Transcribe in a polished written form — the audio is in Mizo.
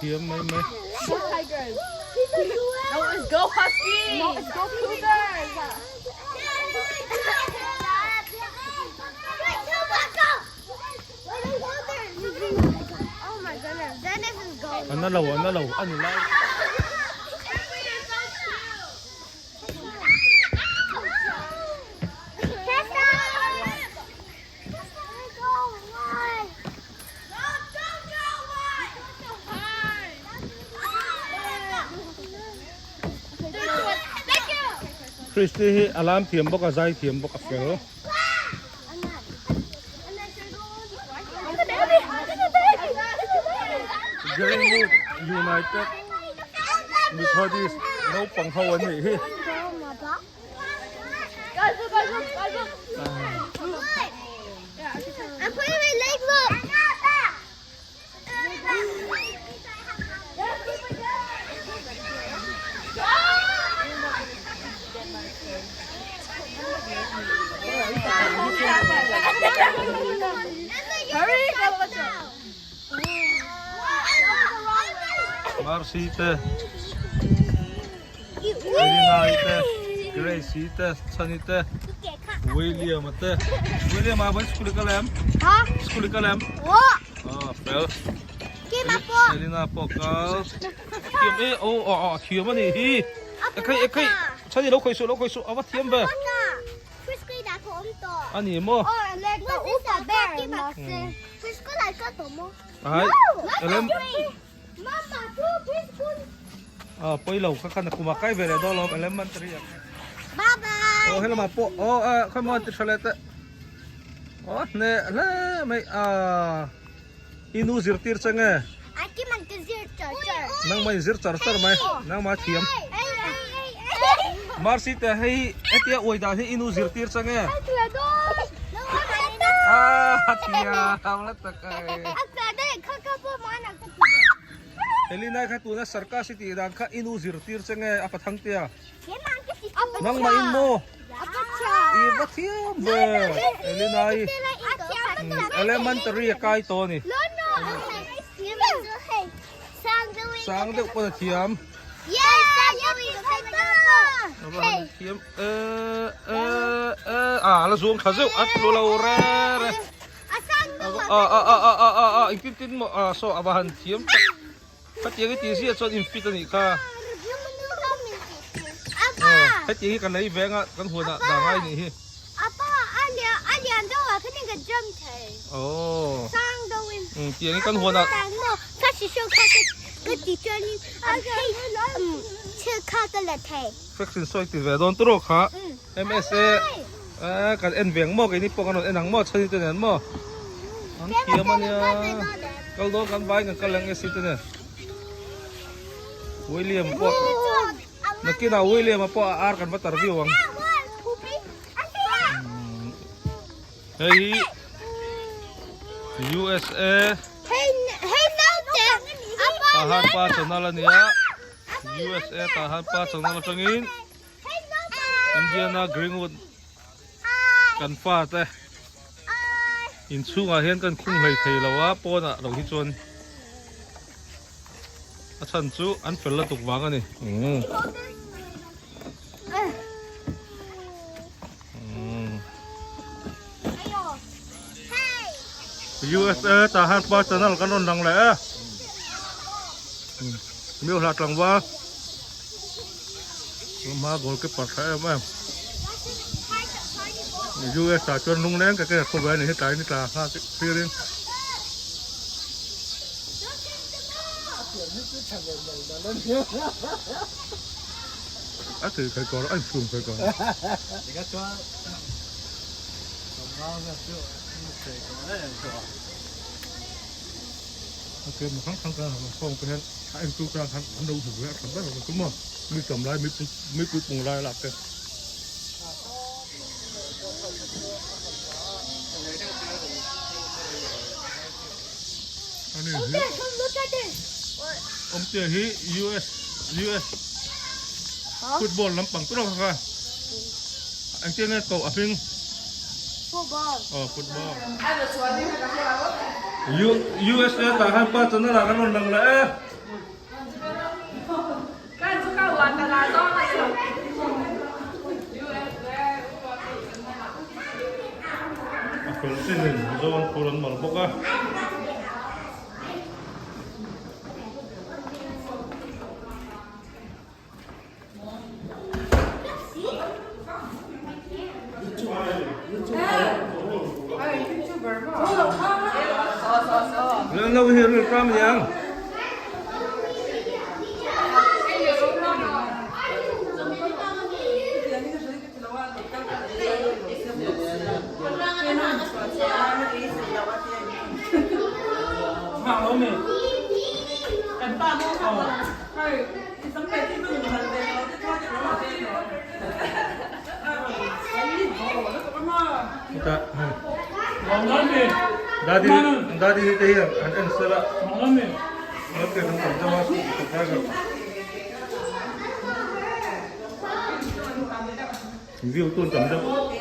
thiam mai mai. Go Tigers! No, it's go Huskies! No, it's go Cougars! A na lo a na lo a ni lai. Christy hi a lam thiam bawk a zai thiam bawk a fel. Greenwood United Methodist naupang ho an nih hi. Marcy te Elina te Grace te Chhani te William te William a vai school kal em school kal em ah fel Elina pawh kal thiam e oh oh oh thiam ani hi ekhei ekhei Chhani lo khawih suh lo khawih suh a va thiam ve ani maw ai elem ah pawi lo kha khan kuma kai ve leh dawn lawm elementary ah aw helama pawh aw ah khawi maw an ti tha leh teh aw hneh hle mai ah i nu zirtir che nge nangmah in zir char char mai nangmah thiam Mercy te hei hetia uai dan hi i nu zirtir che nge ah thiam la tak ai Elina kha tuna sarkar si tih dan kha i nu zirtir che nge a pathang tia nangmah in maw i va thiam ve Elina i elementary a kai tawh a ni sang deuh pawn a thiam a va han thiam e e e a la zuang tha zeuh a tlu lo re re a a a a a a a engtin tin maw a saw a va han thiam tak Hetiang i tih ziah chuan infit a nih kha. Hetiang hi ka lei veng a kan huan ah dah ngai nih hi. Aww. Tiang hi kan huan ah. Vaccine sawi ti ve dawn tawh kha. MSA kan en veng maw keini pawh kan rawn en ang maw chhani te nen maw an thiam a nia kal dawn kan vai kan kal ang e si te nen William pawh nakinah William a pawh a ar kan va tar viau ang hei hi USA Tahan pa channel a nia USA Tahan pa channel atangin Indiana Greenwood kan fa te inchhungah hian kan khung hlei thei lo a pawnah lo hi chuan a chhan chu an fel lutuk vang a ni. USA Tahan pa channel kan rawn lang leh e. Miu hla tlangval. Hma goalkeeper tha em em. US ah chuan lungleng ka ke khawvel ni hi tlai ni tla nghak thlirin. A thei thei kawr a insum thei kawr. Ok mi hrang hrang kan han khawm te hian a entu tan khan an lo hmu ve a tha ber ang chu maw mi tam lai mi mi pui pung lai lak te. Ani hi awmte hi US US football lampang tur a kha engtin nge koh a hming. Football. Oh, football. U USA tah khan pa channel ah kan rawn lang leh e. A fel chin in Mizo an phur an mar bawk a. Lên đâu hiểu được cam nhang. Dadi dadi te hian an en sela an ke kan tam deuh a view tu an tam deuh.